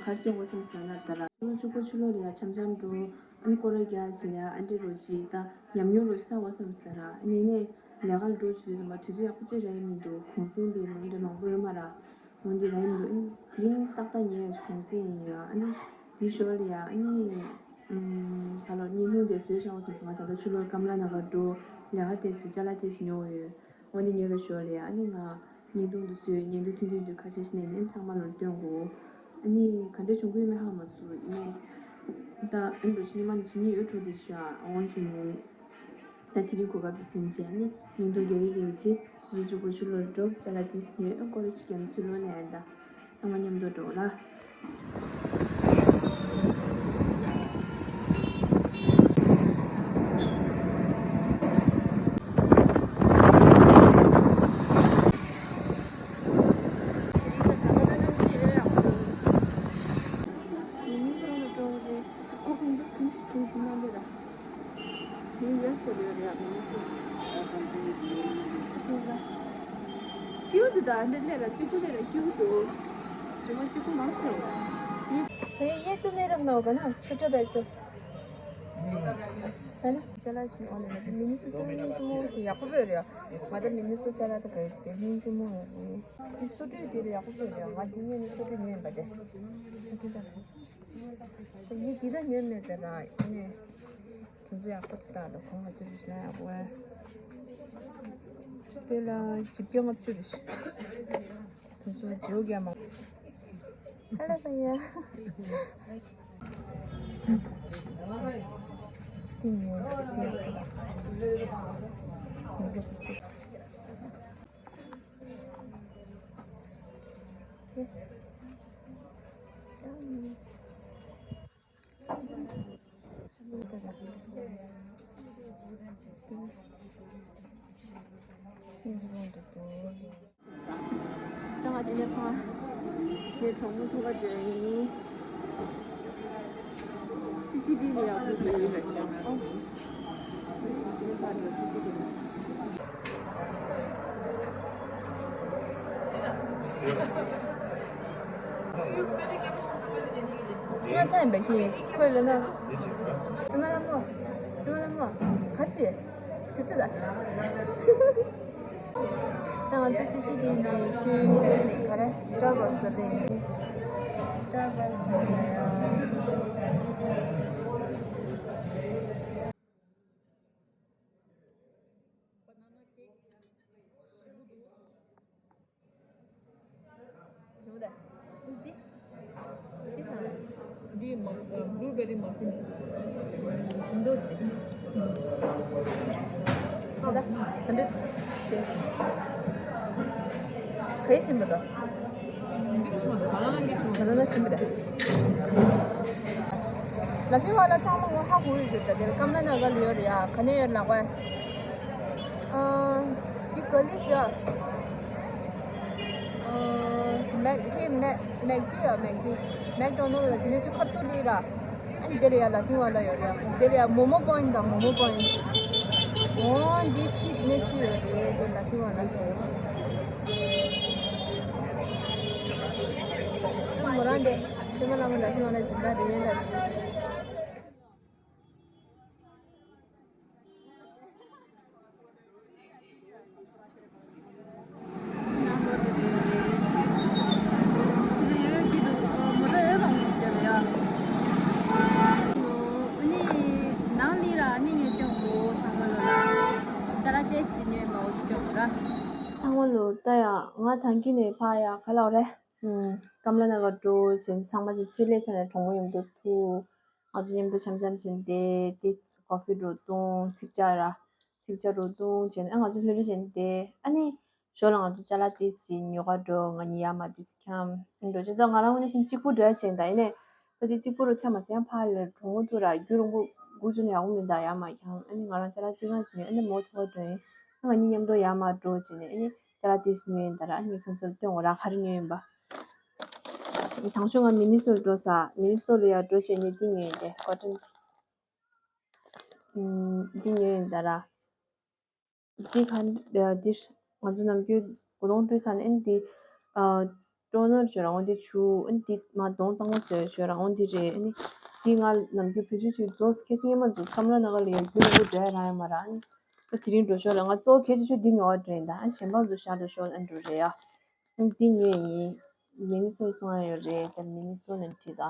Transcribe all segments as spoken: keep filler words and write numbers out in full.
གར་སྐྱོད་དགོས་བསམ་ཟེར་ན་ད་ར། ཕྱི་ལོ་བཅུ་དགུ་ཕྱི་ལོ་ལ་ཡ་འཆམ་འཆམ་འགྲོ། ཨ་ནི་སྐོར་ར་རྒྱག་ཅིག་ཡ་ཨ་འདྲ་རོ་ཅིག་ད་ཉམས་མྱོང་རོ་ཅིག་བསགས་དགོས་བསམ་ཟེར་ར། ཨ་ནི་ནས་ལས་ཀ་ལ་འགྲོ་ཅིག་དུས་ཙམ་པ་དུས་ཚོད་ཡག་པོ་ཅིག་རག་གི་མི་འདུག་གུང་སེང་དེ་མང་འདྲ་མང་པོ་ཡོད་མ་ར། འོན་ཏེ་རག་གི་མི་འདུག་ཨ་ནི་དེ་རིང་ཏག་ཏག་ཉལ་ཡ་ཅིག་གུང་སེང་ཡིན་ཡ། ཨ་ནི་དེའི་ཞོར་ལ་ཡ་ཨ་ནི་ཨམ་ག་ལོ་བརྙན་ཐུང་དེ་བཟོས་བཞག་དགོས་བསམ་སོང་། ང་ད་ལྟ་ཕྱི་ལོར་ཀམ་ལ་ན་གར་འགྲོ། ལས་ཀ་དེ་བཟོས་ཅ་ལག་དེ་ཚོ་ཉོ་ཡོད། འོ་ནི་ཉོས་ལ་ཞོར་ལ་ཨ་ནི་ང་བརྙན་ཐུང་དུ་བཟོས། བརྙན་ཐུང་ཐུང་ཐུང་དུ་ཁ་ཤས་ཤིག་ནས་ནི་ཚང་མ་ལ་སྟོན་དགོས། ཨ་ནི་ག་འདྲ་བྱུང་གི་ཡོད་མེད་ཧ་མ་སོང་། ཡིན་ནའི་ད་ཨ་ནི་འགྲོ་ཕྱི་ཉི་མ་ནི་ཕྱི་ཉིན་ཡོད་འགྲོ་དེ་ཤ་འོང་ཕྱི་ཉིན་ད་དེ་རིང་གོ་སྐབས་དེ་ཟིན་བྱས་ནི་བརྙན་ཐུང་རྒྱག་གི་ཡིན་ཅི། སུ་ཆུ་གོ་ཆུ་ལོར་འགྲོ་ཅ་ལག་དེ་ཉོས། ཨ་སྐོར་ར་ཅིག་ཀྱང་ཚུར་ལོག་ནས་ཨ་ད། ཚང་མ་མཉམ་དུ་འགྲོ་ལ། ཡིན་ནི་སོང་ལ་འགྲོ་བ་རེད། སྒོ་ཕུང་པོ་ཟིན་ཞིག་དེ་འདི་ན་ལེ་ར། ཡིན་ཡ་ཟེར་ཡོད་རེད་ཡ། མི་སུ། ཀིའུ་ཏི་ད་འདྲ་ལེ་ར་གཅིག་པུ་ལེ་ར་ཀིའུ་ཏི། ཇི་མ་གཅིག་པུ་མང་སོང་། ཡིན། ད་ཡ་ཡེ་ཏུ་ནེ་རབ་ནོ་ག་ན་ཁ་ཏྲ་བེག་ཏུ། ད་ན་ཅ་ལག་ཞིག་འོ་ནི་ལ་དེ་མི་ནི་སུ་སུ་སྙིང་རྗེ་མོ་ཞིག་ཡག་པོ་བོད་རེད་ཡ། ང་ད་མི་ནི་སུ་ཅ་ལག་ད་བོད་དེ་སྙིང་རྗེ་མོ་ཡོད་རེད། དེ་སོ་ཏྲུ་དེ་ལ་ཡག་པོ་བོད་རེད་ཡ། ང་དེ་ཉིད་ནི་སོ་ཏྲུ་ཉོས་ཡིན་པ་དེ། སོ་ཏྲུ་ད། ཡིན་འདི་ད་ཉོས་མེད་དེ་ར་ཡིན་ནས། དུས་ཚོད་ཡག་པོ་དེ་དག་ལ་གོང་ང་ཚོ་རིག་གཞུང་ཡག་པོ་བས། དེ་ལ་བཞི་བརྒྱ་ལྔ་བཅུ་རེད། དུས་ཚོད་བརྗེ་བོ་རྒྱ་མང་། ཨ་ལ་ཕ་ཡ། དེ་ཉོས་དེ་ཡག་པོ་དང་། ཉིས་བརྒྱ་དགུ་བཅུ། ད་ང་དེ་ནས་ཕར་ངའི་གྲོགས་མོ་ཐུག་ག་འགྲོ་ཡིན། སི་སི་ཌི་ལ་ཡག་པོ་འདུག་ཡིན་པས་སོ། ཨོ། ང་ཞིག་དེ་ཕར་འགྲོ་སི་སི་ཌི་ལ། ང་ཚ་ཡིན་པ་ཁྱེད་ཁོས་ལ་ན། ཨ་མ་ལ་མོ། ཨ་མ་ལ་མོ། ག་ཚོད། དེ་ལྟ་ད། ད་ང་ཚོ་སི་སི་ཌི་ནས་ཚུར་དེ་ནས་ག་རེ། སི་ཊར་བྷག་སི་ལ་ཡིན། སི་ཊར་བྷག་སི་ལ་ཟ་ཡ། ཞིམ་པོ་འདུག་འདི། འདི་གང་རེད། འདི་མ་བླུ་བེ་རི་མ་ཕིན། ཞིམ་འདུག་ཟེར། ཨ་ད། ད་འདི། དེ། ག་ཡི་ཞིམ་པ་འདུག་འདི་ཞིམ་པ་འདུག་བ་ན་ན་འདི་ཞིམ་པ་འདུག་བ་ན་ན་ཞིམ་པ་རེད། ལ་ཕི་བ་ལ་ཚང་མ་ངོ་ཧ་གོ་ཡོད་ཀྱི་རེད། ད་དེར་ཀམ་ལ་ན་ག་ལ་ཡོད་རེད་ཡ། ག་ནས་ཡོད་ལགས་པ། ཨ། འདི་ག་ལི་ཤ། ཨ། མེག་ཧེ་མེག་མེག་ཌི་ཡ། མེག་ཌི། མེག་ཌོ་ནལ་ལ་དེ་ནས་ཚུར་ཁ་ཐུག་ལི་ར། ཨ་ནི་དེ་ལ་ཡ་ལ་ཕིང་བ་ལ་ཡོད་རེད། དེ་ལ་ཡ་མོ་མོ་པོ་ཡིན་དང་མོ་མོ་པོ་ཡིན། འོ་འདི་ཁྲིད་ནས་ཚུར་ཡོད་རེད། དེ་ལ་ཕིང་བ་ལ་ཡོད་རེད། ཨ་མོ་རང་དེ་དེ་མ་ལ་མོ་ལ་ཕིང་བ་ལ་ཟིན་ད་རེད་ལ། ཚང་མ་ལོ་ལྟ་ཡ། ང་ཐང་གི་ནས་ཕ་ཡ་ག་ལ་རེད། ཀམ་ལ་ན་གར་འགྲོ་བྱས་ཚང་མ་ཅིག་ཚུར་སླེབས་ཚར་ནས་གྲོགས་མོ་མཉམ་དུ་ཐུག་ང་ཚོ་མཉམ་དུ་འཆམ་འཆམ་བྱས་ཏེ་ཏིས་ཀོ་ཕི་འགྲོ་བཏུང་ཚིག་ཇ་ར་ཚིག་ཇ་འགྲོ་བཏུང་བྱས་ནས་ཨ་ང་ཚོ་ལྷོད་ལྷོད་བྱས་ཏེ་ཨ་ནི་ཞོར་ལ་ང་ཚོ་ཅ་ལག་ཏིས་ཅིག་ཉོ་གར་འགྲོ། ང་གཉིས་ཡར་མར་ཏིས་འཁྱམ་འགྲོ་བྱས་ཙང་ང་རང་དངོས་གནས་བཞིན་གཅིག་པུ་འགྲོ་ཡ་བྱས་ད་ཡིན་ནའི་ད་དེ་གཅིག་པུ་རུ་ཆ་མ་ཚད་ཡང་ཕར་ལ་གྲོགས་མོ་ཐུག་ར་རྒྱུན་རིང་པོ་སྒུག་བཅུག་ན་ཡག་པོ་མིན་ད་ཡར་མར་འཁྱམ་ཨ་ནི་ང་རང་ཅ་ལག་ཅིག་རང་ཅིག་ཉོས་ཨ་ནི་མོ་ཐུག་གར་འགྲོ་ཡིན། ང་གཉིས་མཉམ་དུ་ཡར་མར་འགྲོ་བྱས་ནས་ཨ་ནི་ཅ་ལག་ཏིས་ཉོས་ཡིན་ད་ར་ཨ་ནི་ཁྱོད་ཚོར་སྟོན་འོ་ར་ག་རེ་ཉོས་ཡིན་པ། དང་ཤོས་ང་མི་ནི་སོ་ལ་འགྲོ་ས། མི་ནི་སོ་ལ་ཡར་འགྲོ་བྱས་ནས་འདི་ཉོས་ཏེ་ཀོ་ཊོན། ཨམ། འདི་ཉོས་ཡིན་ད་ར། འདི་ག་འདི་ང་ཚོ་ནམ་རྒྱུན་གོས་ཐུང་སྤྲུལ་ས་ནས་འདི་ཨ། ཊོ་ནར་བྱོས་ར་འོ་འདི་བྱུག་ཨ་ནི་འདི་མ་གདོང་གཙང་མ་བཟོས་བྱོས་ར་འོ་འདི་རེད། ཨ་ནི་འདི་ང་ནམ་རྒྱུན་བེད་སྤྱོད་བྱེད་རྫོགས་ཁ་སང་ཉི་མ་རྫོགས་ཀམ་ལ་ན་ག་ལ་ཡ་རྒྱུན་རིང་པོ་འགྲོ་ཡ་རང་ཡ་མ་ར། ཨ་ནི་ད་དེ་རིང་འགྲོ་ཤོག་ལ་ང་གཙོ་བོ་གལ་ཆེ་ཤོས་འདི་ཉོ་བ་འགྲོ་ཡིན། ད་ཨ་གཞན་པ་ཚོ་ཤར་འགྲོ་ཤོག་ལ་ཨ་འགྲོ་རེད་ཡ། ཨ་ནི་འདི་ཉོས་ཡིན། མི་ནི་སོ་སོ་ཡོད་རེད། ད་མི་ནི་སོ་ནས་བྲིས་ད།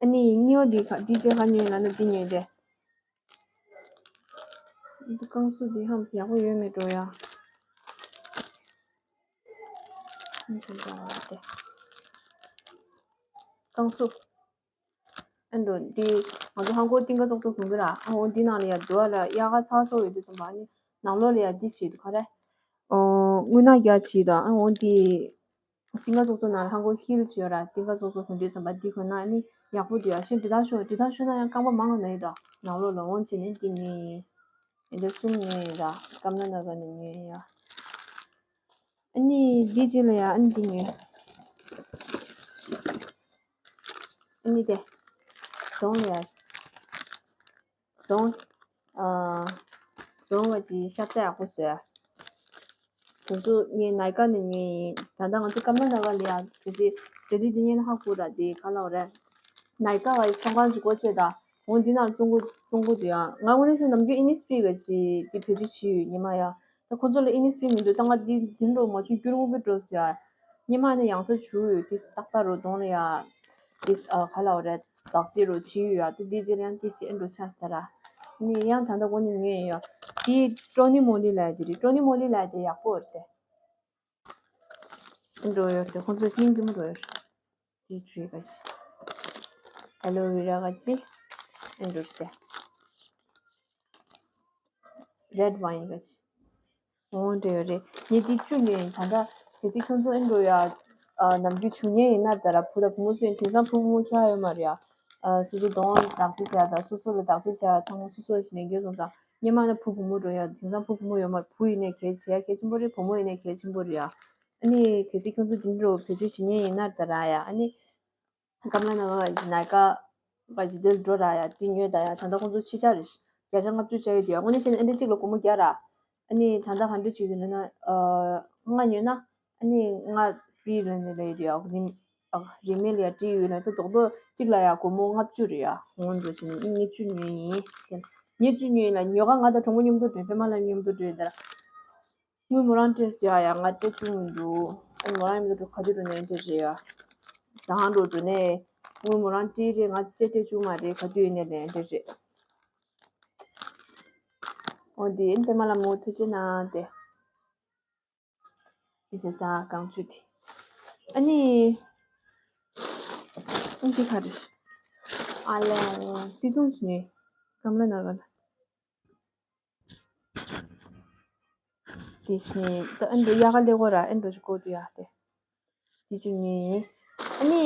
ཨ་ནི་སྨྱོ་འདི་ཁ་འདི་ཅེ་ཁ་ཉོས་ལ་ན་འདི་ཉོས་ཏེ། འདི་རྐང་སུ་འདི་ཧམ་ཡག་པོ་ཡོད་མེད་འགྲོ་ཡ། འདི་ཅེ་ཁ་ལ་ཏེ། རྐང་སུ། ཨ་འགྲོ་འདི་ང་ཚོ་ཧང་གོ་ཏིང་ཀ་ཙོག་ཙོག་གོན་གི་ར། ཨ་འོ་འདི་ནང་ལ་ཡ་འདུག་ཨ་ལ་གཡག་ག་ཚ་སོ་ཡོད་དུས་ཙམ་པ་ནི་ནང་ལོགས་ལ་ཡ་འདི་བྱེད་དུ་ཁ་རེ། ཨོ་དངུལ་ནག་རྒྱ་བྱེད་དུ་ཨ་འོ་འདི། ཏིང་ཀ་ཙོག་ཙོག་ནང་ལ་ཧང་གོ་ཧིལ་ཡོད་ར། ཏིང་ཀ་ཙོག་ཙོག་གོན་དུས་ཙམ་པ་འདི་གོན་ན་ནི་ཡག་པོ་འདུག་ཡ། ཤིན་འབྲི་ཐག་ཤོད་འབྲི་ཐག་ཤོད་ན་ཡང་རྐང་པ་མང་ལ་ན་ཡོད་དོ། ནང་ལོགས་ལ་འོང་བྱས་ནས་འདི་ནི་ཡིན་འདྲ་གསུམ་ཉོས་ཡིན་ར། ཀམ་ལ་ན་ག་ནས་ཉོས་ཡིན་ཡ། ཨ་ནི་འདི་རྗེས་ལ་ཡ་ཨ་ནི་འདི་ཉོས། ཨ་ནི་དེ་གདོང་ལ་ཡ། གདོང་། ཨ། གདོང་བ་ཅིག་ཤ་ཚ་ཡག་པོ་བཟོས། དེ་ཚོ་ངས་ནའི་ཀ་ནས་ཉོས་ཡིན། ད་ལྟ་ང་ཚོ་ཀམ་ལ་ན་ག་ལ་ཡ་གལ་སྲིད་འབྲེལ་འདྲིས་དེ་ཉན་ཧ་གོ་ར་དེ་ག་ལ་བ་རེད། ནའི་ཀ་བ་ཚོང་ཁང་ཅིག་སྒོ་ཕྱེ་ད། འོ་འདི་ནང་བཙོང་གོ་བཙོང་གོ་དུ་ཡ། ང་དངོས་གནས་སེ་ནམ་རྒྱུན་ཨིན་ནི་སི་ཕི་རི་ག་ཅིག་དེ་བེད་སྤྱོད་བྱས་ཡོད་ཉི་མ་ཡ། ད་ཁོ་ཚོ་ལ་ཨིན་ནི་སི་ཕི་རི་མི་འདུག་ད་ང་འདི་འདི་འགྲོ་མ་བྱུང་རྒྱུ་རུ་དབུ་པའི་འགྲོ་སུ་ཡ། ཉི་མ་ནས་ཡང་ས་བྱུག་ཡོད་དེ་ཏག་ཏག་རུ་གདོང་ལ་ཡ། དེ་ཨ་ག་ལ་བ་རེད། དག་ཅི་རུ་བྱི་ཡོད་ཡ། དེ་དེ་ཅི་ལ་ཡང་དེ་ཞེ་ཨེ་འགྲོ་ཆགས་ད་ར། ནི་ཡང་ད་ལྟ་ཁོ་ནི་ཉོས་ཡོད། དེ་ཀྲོ་ནི་མོ་ལི་ལ་ཡ་དེ་རེད། ཀྲོ་ནི་མོ་ལི་ལ་ཡ་དེ་ཡག་པོ་རེད་དེ། ཨེ་འགྲོ་ཡོད་དེ་ཁོ་ཚོ་སྙིང་རྗེ་མོ་འགྲོ་ཡོད། དེ་བྱུས་ག་ཞིག་ཨ་ལོ་ཝེ་ར་ག་ཅི་ཨེ་འགྲོ་དེ། རེད་ཝའིན་ག་ཅི། འོང་འདྲ་ཡོད་རེད། ངས་འདི་བཅུ་ཉོས་ཡིན། ད་ལྟ་གལ་སྲིད་ཁྱོད་ཚོ་ཨེ་འགྲོ་ཡ། ཨ་ནམ་རྒྱུན་བྱུག་མཁན་ཡིན་ན་ད་ར་བུ་དང་བུ་མོ་སུ་ཡིན་དེང་སང་བུ་བུ་མོ་ཁྱག་ཡོད་མ་རེད་ཡ། ཨ་སོ་སོ་གདོང་བདག་སྐྱེལ་བྱ་དང་སོ་སོ་ལ་བདག་སྐྱེལ་བྱ་ཚང་མ་སོ་སོ་ཞིག་ལས་འགན་སོང་ཙང་སྔོན་མ་ནས་བུ་བུ་མོ་འགྲོ་ཡ། དེང་སང་བུ་བུ་མོ་ཡོད་མ་རེད། བུ་ཡིན་ནའི་གལ་ཆེ་ཡ་གལ་ཆེན་པོ་རེད། བུ་མོ་ཡིན་ནའི་གལ་ཆེན་པོ་རེད་ཡ། ཨ་ནི་གལ་སྲིད་ཁྱོད་ཚོ་འདི་འདྲ་བེད་སྤྱོད་བྱེད་མཁན་ཡིན་ན་ད་ར་ཡ། ཨ་ནི། ཀམ་ལ་ན་ག་ག་ཅི་ནའི་ཀ་ག་ཅི་དེར་འགྲོ་ར་ཡ་དེ་ཉོས་ད་ཡ། ད་ལྟ་ཁོང་ཚོ་ཕྱི་ཆ་རེད། བརྒྱ་ཆ་ལྔ་བཅུ་ཆ་ཡོད་དེ་ཡ། དངོས་གནས་བྱས་ན་ཨ་འདྲ་གཅིག་ལ་སྒོར་མོ་བརྒྱ་ར། ཨ་ནི་ད་ལྟ་ག་འདྲ་བྱེད་ཀྱི་འདུག་ན། ལྔ་ཉོས་ན་ཨ་ནི་ལྔ་ཧྥི་རི་ལ་ནི་ལ་ཡོད་དེ་ཡ། རིན་རིན་མེད་ལ་ཡ་ཏི་ཡོད་ན་ད་རྡོག་རྡོག་གཅིག་ལ་ཡ་སྒོར་མོ་ལྔ་བཅུ་རེད་ཡ། ངོ་འགྲོ་བྱས་ན་ཨ་ནི་ཉེར་བཅུ་ཉོས་ཡིན། ཉེར་བཅུ་ཉོས་ཡིན་ལ་ཉོ་ག་ང་དང་གྲོགས་མོ་མཉམ་དུ་འགྲོ། པད་མ་ལ་མཉམ་དུ་འགྲོ་ཡིན་ད་ར། དངུལ་མོ་རང་སྤྲད་སོང་ཡ། ཡ་ང་སྤྲད་བཅུག་མི་འདུག་ཨ་ནི་མོ་རང་ཡིན་འདུག་ག་དུས་འགྲོ་ནས་སྤྲད་རེད་ཡ། ཟ་ཁང་འགྲོ་འགྲོ་ནས་དངུལ་མོ་རང་སྤྲད་རེད། ང་ཅེ་སྤྲད་བཅུག་མ་རེད། ག་དུས་ཡིན་ནས་ལན་སྤྲད་རེད། འོ་དེ་ཨ་ནི་པད་མ་ལ་མོ་ཐུགས་རྗེ་གནང་སྟེ། དེ་བྱས་ཙང་གང་བྱུས་དེ་ཨ་ནི་ཨ་ནི་འདི་ག་རེད། ཨ་ལས་ཏི་ཏུང་ཞིག་ནས་ཀམ་ལ་ན་ག་ལ། དེ་བཞིན་ད་ཨ་འདྲ་ཡ་ག་ལེ་གོ་ར་ཨ་འདྲ་ཞིག་གོ་དུ་ཡ་སྟེ། དེ་ཅིག་ཉོས་ཡིན། ཨ་ནི།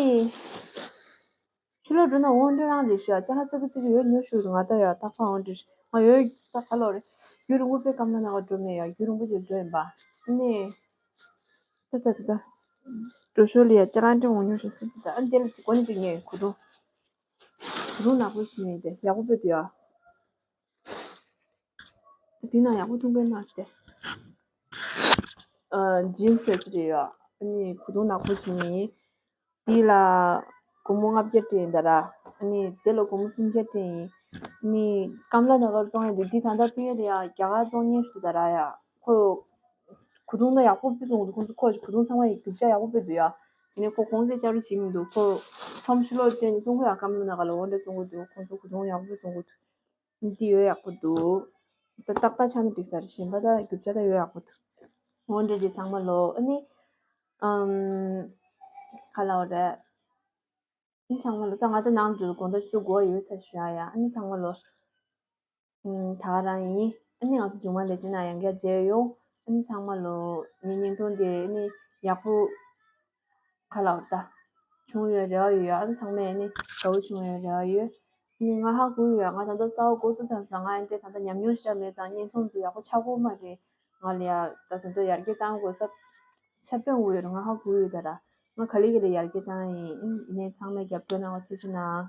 ཕྱི་ལོགས་འགྲོ་ན་འོང་འདྲ་རང་རེད་ཤག་ཅ་ལག་ཙི་གི་ཙི་གི་ཡོད་ཉོ་ཞུ་ང་ད་ཡ་ཏག་ཏག་འོང་འདྲ་ང་ཡོད་ཏག་ཁ་ལོ་རེད། རྒྱུན་རིང་པོ་པའི་ཀམ་ལ་ན་ག་འགྲོ་མེད་ཡ། རྒྱུན་རིང་པོ་ཅིག་འགྲོ་ཡིན་པ། ཨ་ནི། ད་ད་ད་ད། འགྲོ་ཞོར་ལ་ཡ་ཅ་ལག་འདྲ་འོང་ཉོ་ཞུ་ཟེར་ཙི་ཙི་ཨ་ནི་དེ་ལ་ཅིག་གོ་ནི་ཅིག་ཉོས་ཡིན། གོས་ཐུང་། གོས་ཐུང་ནག་པོ་ཞིག་ཉོས་ཡིན་དེ་ཡག་པོ་དཔེ་འདུག་ཡ། དེ་ན་ཡག་པོ་མཐོང་གི་མ་སྟེ། ཨ་ཇིན་སི་ཟེར་གྱི་རེད་ཡ། ཨ་ནི་གོས་ཐུང་ནག་པོ་ཞིག་ཡིན། དེ་ལ་སྒོར་མོ་ལྔ་བརྒྱ་སྤྲད་ཡིན་ད་ར། ཨ་ནི་དེ་ལ་སྒོར་མོ་སུམ་བརྒྱ་སྤྲད་ཡིན། ཨ་ནི་ཀམ་ལ་ན་གར་བཙོང་ཡ་དེ་དེ་ད་ལྟ་པི་ཡ་དེ་ཡ་རྒྱ་གར་བཙོང་མཁན་ཞིག་འདུག་ད་ར་ཡ། ཁོ་གོས་ཐུང་ད་ཡག་པོ་སྤུས་བཙོང་གི་འདུག་ཁོང་ཚོ་ཁོ་གོས་ཐུང་ཚང་མ་ཡི་རྒྱུ་ཆ་ཡག་པོ་སྤུས་འདུག་ཡ། དེ་ནས་ཁོ་གོང་ཚད་བཅའ་རུ་བྱེད་མི་འདུག་ཁོ་ཁྲོམ་ཕྱི་ལོགས་བཏོན་ནས་བཙོང་གི་ཡ། ཀམ་ལ་ན་གར་ལ་འོ་འདྲ་བཙོང་གི་འདུག་ཁོང་ཚོ་གོས་ཐུང་ཡག་པོ་བཙོང་གི་འདུག་འདི་ཡོད་ཡག་པོ་འདུག་ད་ཏག་ཏག་ཆགས་ན་འགྲིག་ས་རེད། གཞན་པ་ད་རྒྱུ་ཆ་ད་ཡོད་ཡག་པོ་འདུག་འོ་འདྲ་འདི་ཚང་མ་ལོ། ཨ་ནི་ཨམ་ག་ལ་འོ་རེད། ཨ་ནི་ཚང་མ་ལོ། ད་ང་ད་ནང་དུ་དགོང་དག་ཆུ་ཚོད་དགུ་པ་ཡོད་ས་ཞུ་ཡ་ཡ། ཨ་ནི་ཚང་མ་ལོ། ཨམ་ད་ག་རང་ཡིན། ཨ་ནི་ང་ཚོ་མཇུག་མ་ལས་བྱེད་ན་ཡང་བསྐྱར་མཇལ་ཡོང་། ཨ་ནི་ཚང་མ་ལོ་ངའི་བརྙན་ཐུང་དེ་ཨ་ནི་ཡག་པོ་ག་ལ་འོ་ད། བྱུང་ཡོད་རེ་བ་ཡོད། ཨ་ནི་ཚང་མས་ཨ་ནི་དགའ་བོ་བྱུང་ཡོད་རེ་བ་ཡོད། ཨ་ནི་ང་ཧ་གོ་ཡོད། ང་ད་ལྟ་གསར་པ་འགོ་བཙུགས་ཚར་སོང་། ང་ཨ་ནི་ད་ལྟ་ཉམས་མྱོང་ཞེ་དྲག་མེད་ཙང་བརྙན་ཐུང་ཚོ་ཡག་པོ་ཆགས་ཀྱི་ཡོད་མ་རེད། ང་ལ་ཡ་ད་དུང་ད་ཡར་རྒྱས་གཏང་དགོས་ས་ཆ་དཔོན་འོས་རེད། ང་ཧ་གོ་ཡོད་ད་ར། ང་ག་ལེ་ག་ལེ་ཡར་རྒྱས་གཏང་ཡིན། ཨ་ནི་ཚང་མས་རྒྱབ་སྐྱོར་གནང་བ་ཐུགས་རྗེ་གནང་།